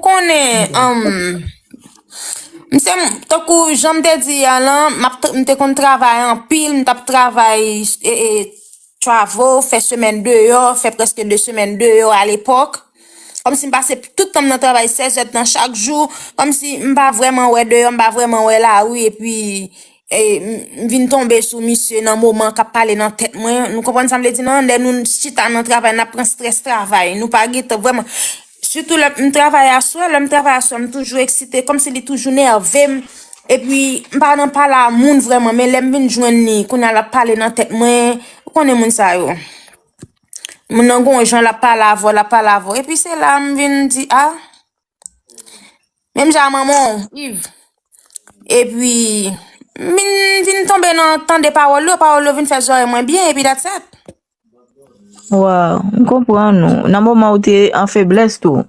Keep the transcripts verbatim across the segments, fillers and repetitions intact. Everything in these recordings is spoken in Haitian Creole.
konnen, um, m se, tankou jan m te di a lan, m ap t- m te konn travay anpil, m t ap travay, e, e, travel, fè semèn deyò, fè prèske de semèn deyò alepòk. Kòmsi m pase tout tan m nan travay sèz èdtan chak jou, kòmsi m pa vrèman wè deyò, m pa vrèman wè lari, epi, e, m, m vin tonbe sou misye nan moman k ap pale nan tèt mwen. Nou konprann sa m vle di non? Lè nou chita nan travay, n ap pran strès travay. Nou pa gentan vrèman. Sitou lè m travay aswè, lè m travay aswè, m toujou eksite, kòmsi li toujou nève m. Epi, m pa nan pale a moun vrèman, men lè m vin jwenn li, kounye a l ap pale nan tèt mwen, ou konnen moun sa yo. Moun nan gon jan l ap pale avè w, l ap pale avè w. Epi se la m vin di, a, menm jan a manman w, Yves. Epi, m vin, vin tonbe nan tande pawòl yo, pawòl yo vin fè zòrèy mwen byen, epi that's it. Waw, m konprann ou. Nan moman ou te an feblès tou.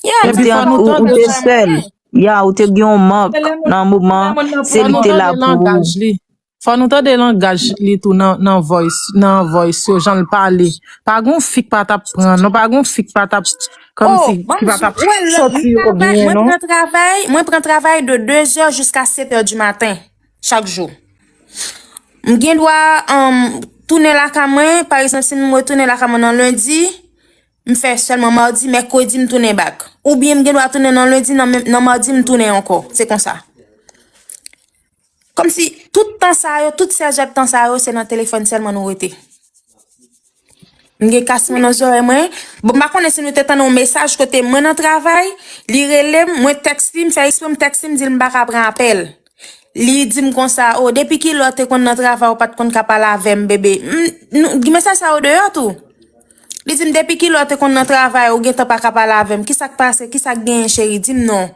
Yeah, Ou te, ou, ou te sèl. Ya, ou te gen yon mank nan moman, se li ki te la pou ou. Fò nou tande langaj li tou nan, nan voice, nan voice yo, jan l pale. Pa gon fi k pa t ap pran, non, pa gon fi k pa t ap, kòmsi, ki pa t ap soti yo byen, non. Mwen pran travay, mwen pran travay de deux heures jusqu'à sept heures du matin, chak jou. M gen dwa, um, tounen lakay mwen, pa egzanp, si m retounen lakay mwen nan lendi, m fè sèlman madi, mèkredi, m tounen bak. Oubyen m gen dwa tounen nan lendi, nan, nan madi, m tounen ankò. Se konsa. Kòmsi tout tan sa yo, tout sèz èdtan sa yo, se nan telefòn sèlman nou rete. M gen kas mwen nan zòrèy mwen. Bon, m pa konnen si nou te tande yon mesaj kote mwen nan travay, li rele m, mwen tèks li, m fè eksprè m tèks li, m di l m pa ka pran apèl. Li di m konsa, o, depi kilè w te konn nan travay ou pa t konn ka pale avè m, bebe? M, nou, gen mesaj sa yo deyò tou. Li di m, depi kilè w te konn nan travay ou gentan pa ka pale avè m? Kisa k pase? Kisa k genyen, cheri? Di m non.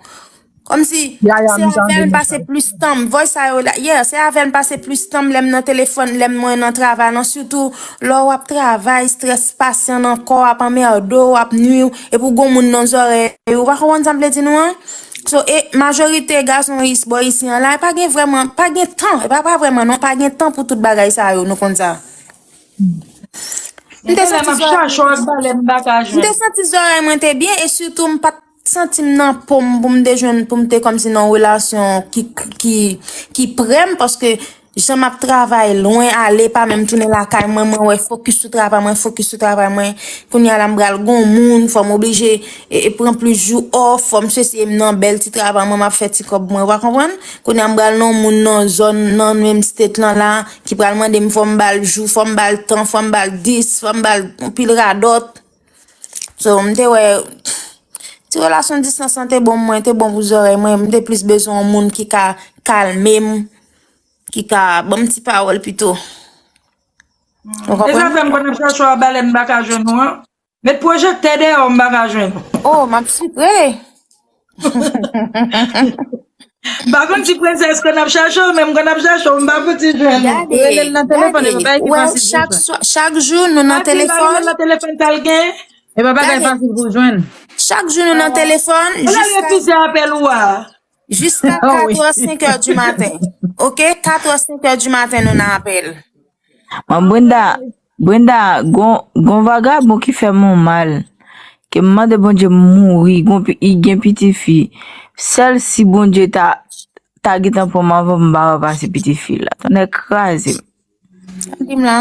Kòmsi se avè l m pase plis tan m. Voice sa yo la, yeah, se avè l m pase plis tan m lè m nan telefòn, lè m mwen nan travay lan. Sitou lè w ap travay, strès pasyan nan kò w ap anmède w, ap nwi w, epi w gon moun nan zòrèy ou. Ou pa konprann sa m vle di nou an? So, e majorite gason is bò isi an la, pa gen vrèman, pa gen tan, e pa, pa vrèman non, pa gen tan pou tout bagay sa yo, nou konn sa. M te santi zòrèy mwen te byen e sitou m pa t santi m nan po m pou m te jwenn, pou m te kòmsi nan yon relasyon ki, ki, ki prè m, paske jan m ap travay lwen ale, pa menm tounen lakay mwen, mwen wè fokis sou travay mwen, fokis sou travay mwen. Kounye a la m pral gon moun, fò m oblije e, e pran plis jou off, fò m sesi, m nan bèl ti travay mwen, m ap fè ti kòb mwen, w pa konprann? Kounye a m pral nan moun nan zòn, nan menm state lan la, ki pral mande m fò m ba l jou, fò m ba l tan, fò m ba l dis, fò m ba l anpil radòt. So, m te wè, ti relasyon distans lan te bon mwen, te bon pou zòrèy mwen, m te plis bezwen yon moun ki ka kalme m, ki ka ban m ti pawòl pito. Ou konprann? E sa fè m konn ap chache w a balè m pa ka jwenn ou an. Met pwojektè deyò m pa ka jwenn ou. Oh, m ap sipre. M pa konn si prensès konn ap chache w, men m konn ap chache w, m pa fouti jwenn ou. Rele l nan telefòn, e pa bagay ki fasil pou jwenn. Chak jou nou nan telefòn. Nan telefòn sa l gen. E pa bagay fasil pou jwenn. Chak jou nou nan telefòn. Ala refize apèl ou a. Jiska katrè, senkè di maten. Oke, katrè, senkè di maten nou nan apèl. Mwen, Brenda, Brenda, gon, gon vagabon ki fè m yon mal. Ke m mande Bondye m mouri, gon, i gen pitit fi. Sèl si Bondye ta, ta gentan pran m anvan m pa ranpase pitit fi la. Tonnè kraze m. Di m la.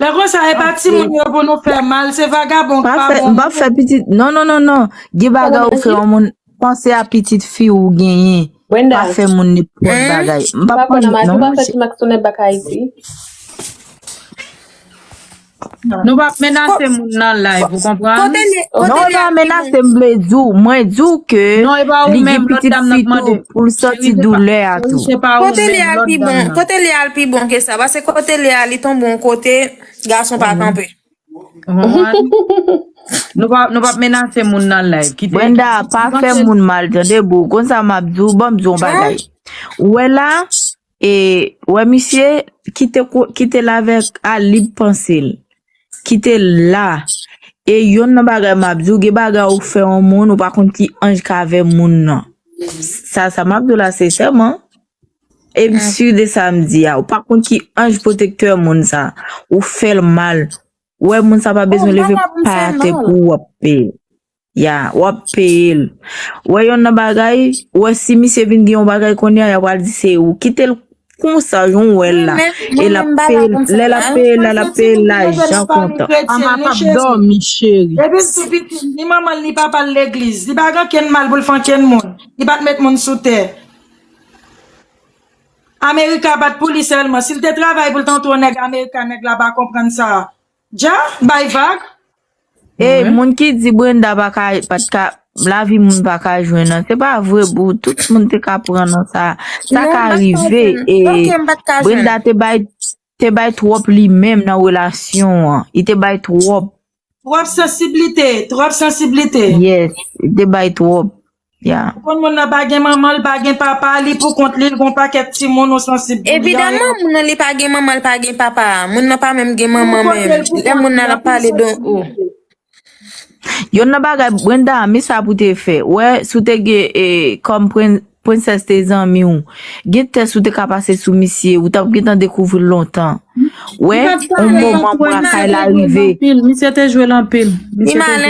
Lè konsa, e pa timoun yo pou nou fè mal, se vagabon k pa bon. M p ap fè pitit, non, non, non, non. Gen bagay ou fè yon moun. Panse a pitit fi ou genyen. Pa fè moun nenpòt bagay. M p ap manje non monchè. Nou p ap menase moun nan live, ou konprann? Non, e pa menase m vle di w. Mwen di w ke li gen pitit fi tou pou l santi doulè a tou. Kote li a l pi bon, kote li a l pi bon ke sa. Paske kote li a li tonbe yon kote, gason pa kanpe. Ou konprann? Nou pa, nou p ap menase moun nan live. Kite. Brenda, pa fè moun mal, tande boo. Konn sa m ap di w, ban m di w yon bagay. Ou wè la, e, wè misye, kite, kite l avèk a lib panse l. Kite l la. E yonn nan bagay m ap di w, gen bagay ou fè yon moun, ou pa konn ki anj k avè moun nan. Sa, sa m ap di w la, se sèman. E m si de sa m di a. Ou pa konn ki anj pwotektè moun sa. Ou fè l mal. Ou wè moun sa pa bezwen leve pa atè pou ou w ap peye. Ya, w ap peye l. Ou wè yonn nan bagay, ou wè si misye vin gen yon bagay kounye a, y a pral di se ou. Kite l konsa, jan w wè l la. E l ap peye l, lè l ap peye l la, l ap peye l lajan kontan. Mama p ap dòmi, cheri. Depi l tou piti, ni manman l, ni papa l legliz. Li pa gen okenn mal pou l fè okenn moun. Li pa t met moun sou tè. Amerika pa t pou li sèlman. Si l te travay pou l t antre yon nèg Amerika, nèg la pa konprann sa. Dja, bay vag. Ey, moun ki di Brenda pa ka, pa t ka, lavi moun pa ka jwenn nan, se pa vre, boo. Tout moun te ka pran nan sa. Sa ka rive. E Brenda te bay, te bay twòp li menm nan relasyon an. Li te bay twòp. Twòp sansiblite, twòp sansiblite. Yes, li te bay twòp. Ya. Ou konn moun nan pa gen manman, li pa gen papa, li pou kont li, li gon pakèt timoun, ou sansib pou li. Evidaman, moun nan li pa gen manman, li pa gen papa. Moun nan pa menm gen manman menm. Lè moun nan ap pale de ou. Yonn nan bagay, Brenda, men sa pou te fè. Wè, si w te gen, e, kòm pren-, prensès te zanmi w, gen tès ou te ka pase sou misye, ou t ap gentan dekouvri l lontan. Wè, yon moman bra kay la rive. Misye te jwe l anpil.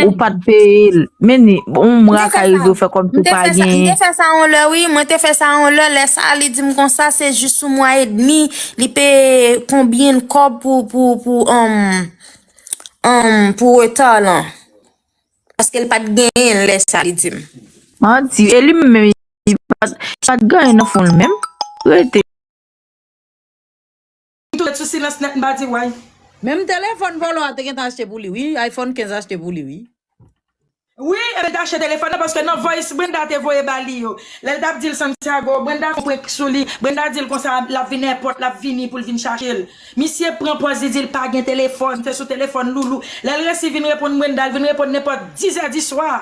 Ou pa t peye l. Men ni, yon bra kay rive, ou fè kòm si w pa genyen. M te fè sa yon lè, wi. Mwen te fè sa yon lè. Lè sa, li di m konsa, se jis yon mwa edmi, li peye konbyen kòb pou, pou, pou, um, um, pou reta lan. Paske l pa t genyen l lè sa, li di m. Manti. E li menm, li pa t, li pa t gen anyen nan fon l menm. Rete. M tou ret sou silans nèt, m pa di way. Menm telefòn vòlò a te gentan achte pou li, wi. iPhone kenz achte pou li, wi. Wi, epi l te achte telefòn nan, paske nan voice Brenda te voye ba li yo. Lè l t ap di l Santiago, Brenda fè prank sou li. Brenda di l konsa, l ap vin èpòt, l ap vini pou l vin chache l. Misye pran pòz, li di l pa gen telefòn, se sou telefòn loulou. Lè l resi vin reponn Brenda, l vin reponn nenpòt dizè di swa.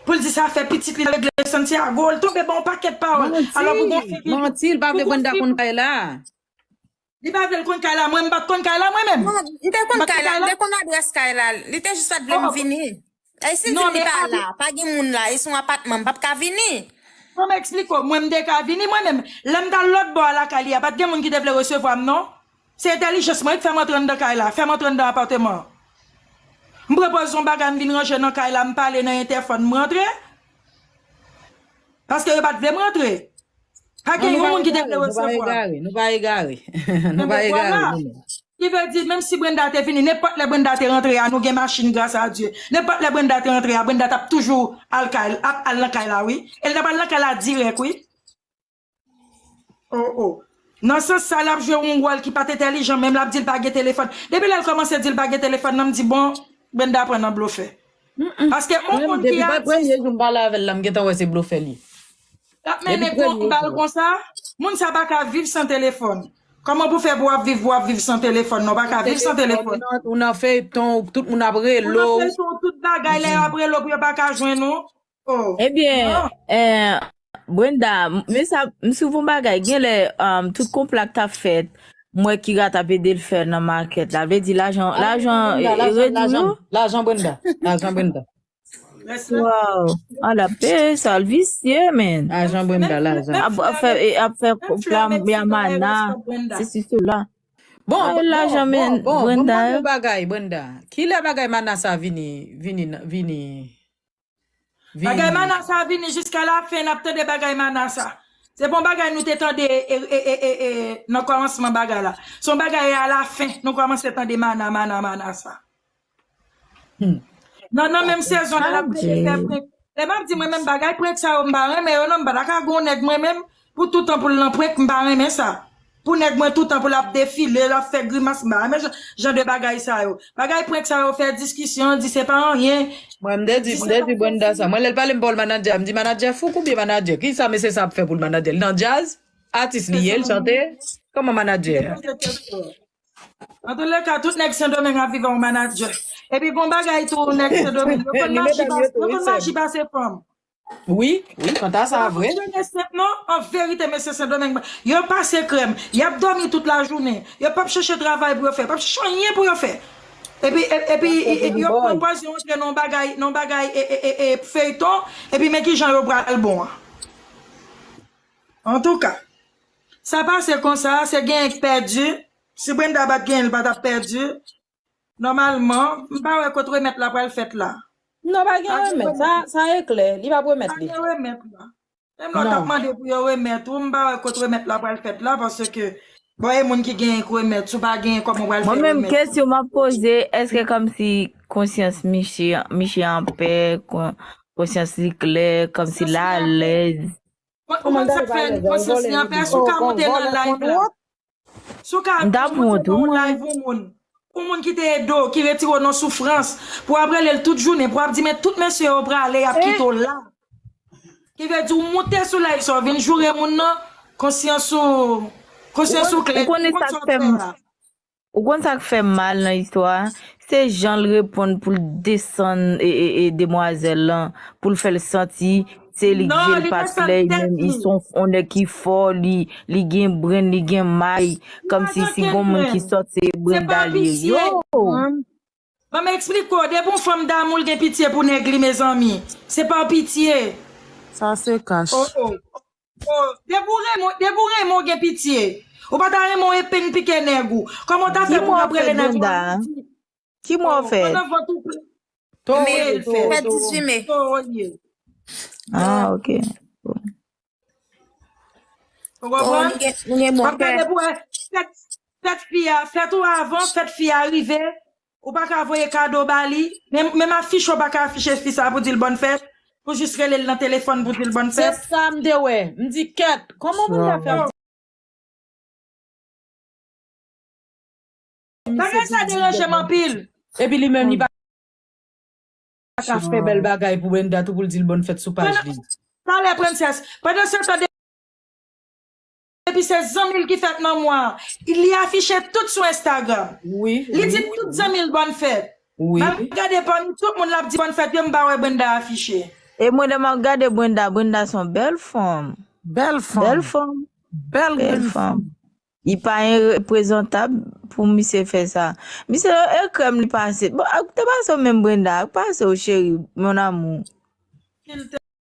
Pou l di sa fè pitit li nan legliz Santiago, l tonbe ban yon pakèt pawòl. Alò pou gon figi. Manti, manti, l pa vle Brenda konn kay la. Li pa vle l konn kay la, mwen m pa t konn kay la mwen menm. Non, m te konn kay la, m te konn adrès kay la, li te jis pa t vle m vini. E si l di m li pa la, pa gen moun la, e se yon apatman, m p ap ka vini. Fò m eksplike w, mwen m te ka vini mwen menm. Lè m t al lòt bò a lakay li a, pa t gen moun ki te vle resevwa m non. Se entèlijans mwen ki fè m antre anndan kay la, fè m antre anndan apatman an. M pran pòz yon bagay, m vin ranje nan kay la, m pale nan entèfòn, m rantre. Paske yo pa t vle m rantre. Pa gen yon moun ki te vle resevwa. Nou pa egare, nou pa egare. Nou pa egare, nou menm. Ki vle di, menm si Brenda te vini, nenpòt lè Brenda te rantre a, nou gen machin, gras a Dye. Nenpòt lè Brenda te rantre a, Brenda t ap toujou al kay, ap al nan kay la, wi. E l t ap al nan kay la dirèk, wi. Oh, oh. Nan sans sa, l ap jwe yon wòl ki pa t entèlijan, menm l ap di l pa gen telefòn. Depi lè l kòmanse di l pa gen telefòn nan, m di, bon, Brenda pran nan blofè. Paske yon moun ki atis. Depi premye jou m pale avè l la, m gentan wè se blofè li. L ap mennen kont m ba l konsa, moun sa pa ka viv san telefòn. Kòman pou fè pou w ap viv, pou w ap viv san telefòn? Non, w pa ka viv san telefòn. Ou nan feyton, tout moun ap rele w. Ou nan feyton, tout bagay, lè y ap rele w pou yo pa ka jwenn ou. Oh. Ebyen, eh, Brenda, m- men sa, m swiv yon bagay, genlè, um, tout konpla k t ap fèt, m wè Kira t ap ede l fè nan makèt la. Vle di lajan, lajan, Brenda, e, lajan, redwi lajan, yo? Lajan Brenda, lajan Brenda. Wow, ala pe sa l visye, men. Lajan Brenda, lajan. Ap, ap fè, e, ap fè konpla, y a mana, sesi, sela. Bon, bon, lajan, bon, men, bon, bon, Brenda, ban m yon bagay, Brenda. Kilè bagay mana sa vini, vini, vini? Bagay mana sa vini jiska lafen, n ap tande bagay mana sa. Se pa yon bagay nou te tande, e, e, nan kòmansman bagay la. Se yon bagay a lafen, nou kòmanse tande mana, mana, mana sa. Nan, nan menm sezon, lè l ap vle fè prank. Lè m ap di mwen menm bagay prank sa yo, m pa renmen yo non, m pa ta ka gon nèg mwen menm, pou toutan pou l nan prank, m pa renmen sa. Pou nèg mwen toutan pou l ap defile, l ap fè grimas, m pa renmen jan, jan de bagay sa yo. Bagay prank sa yo fè diskisyon, di se pa anyen. Mwen, m te di, m te di Brenda sa. Mwen, lè l pale m pa w l manadjè, m di manadjè fou oubyen manadjè? Kisa mesye sa ap fè pou l manadjè? Li nan djaz? Atis li ye, l chante? Kòman manadjè? Antoulèka, tout nèg Sendomeng ap viv an manadjè. Epi gon bagay tou, nèg Sendomeng, yo konn maji bas, yo konn maji bas e fanm. Wi, wi, kanta sa vre. Yo pa fonksyone senp non, an verite, mesye Sendomeng, yo pase krèm, y ap dòmi tout lajounen, yo p ap chèche travay pou yo fè, p ap chèche anyen pou yo fè. Epi, e- epi, e- e- yo pran pòz yo antre nan bagay, nan bagay, e- e- e- e- feyton, epi men kijan yo pral bon an. Antouka, sa pase konsa, se genyen k pèdi, si Brenda pa t genyen, l pa t ap pèdi. Nòmalman, m pa wè kot remèt la pral fèt la. Non, pa gen remèd. Sa, sa e klè. Li p ap remèt li. Pa gen remèd la. Menm lè w t ap mande pou yo remèt ou, m pa wè kot remèt la pral fèt la, paske, bon, e moun ki genyen k remèt, si w pa genyen kòman w pral fè remèt. Mwen menm, kesyon m ap poze, èske kòmsi konsyans Miche, Miche anpè, konsyans li klè, kòmsi l alèz? Ou konn sa k fè konsyans li anpè, si w ka monte nan live la. Si w ka monte nan live yon moun, yon moun ki te ede w, ki retire w nan soufrans, pou w ap rele l tout jounen, pou w ap di men tout mesye yo prale, y ap kite w la. Ki vle di w moute sou live sa, w vin joure moun nan, konsyans ou, konsyans ou klè, ou konn sa w fè a. Ou konn sa k fè m mal nan istwa a? Se jan l reponn pou l desann e, e, e demwazèl lan, pou l fè l santi se li k je l pa klè, li menm li se yon nèg ki fò, li, li gen brenn, li gen may, kòmsi si gon moun ki sòt se Brenda li ye. Yo! Ban m eksplike w, depi yon fanm damou l gen pitye pou nèg li, mezanmi. Se pa pitye. Sa se kach. Oh, oh. Oh, depi w renmen, depi w renmen w gen pitye. Ou pa ta renmen w epenn pike nèg ou. Kòman w ta fè pou w ap rele nèg ou? Ki mwa w fè? Pandan vant ou ple. Towo l ye, towo, towo. Towo l ye. Ah, ok. Ou konprann? W ap gade pou wè fèt, fèt fi a, fèt ou avan, fèt fi a rive. Ou pa ka voye kado ba li. Menm, menm afich ou pa ka afiche fi sa pou di l bòn fèt. Pou jis rele l nan telefòn pou di l bòn fèt. Se sa m te wè. M di kèt. Kòman moun ta fè? Bagay sa deranje m anpil. Epi li menm li pa ka fè bèl bagay pou Brenda tou pou l di l bòn fèt sou paj li. Talè, Princess. Pandan se tan, depi se zanmi l ki fèt nan mwa, li afiche tout sou Instagram. Li di tout zanmi l bòn fèt. M ap gade pami tout moun l ap di bòn fèt yo, m pa wè Brenda afiche. E mwen lè m ap gade Brenda, Brenda se yon bèl fanm. Bèl fanm. Bèl fanm. Bèl grenn fanm. Li pa enprezantab pou misye fè sa. Misye e krèm li pase. Bon, ak te pase w menm Brenda, ak pase w cheri, mon amour.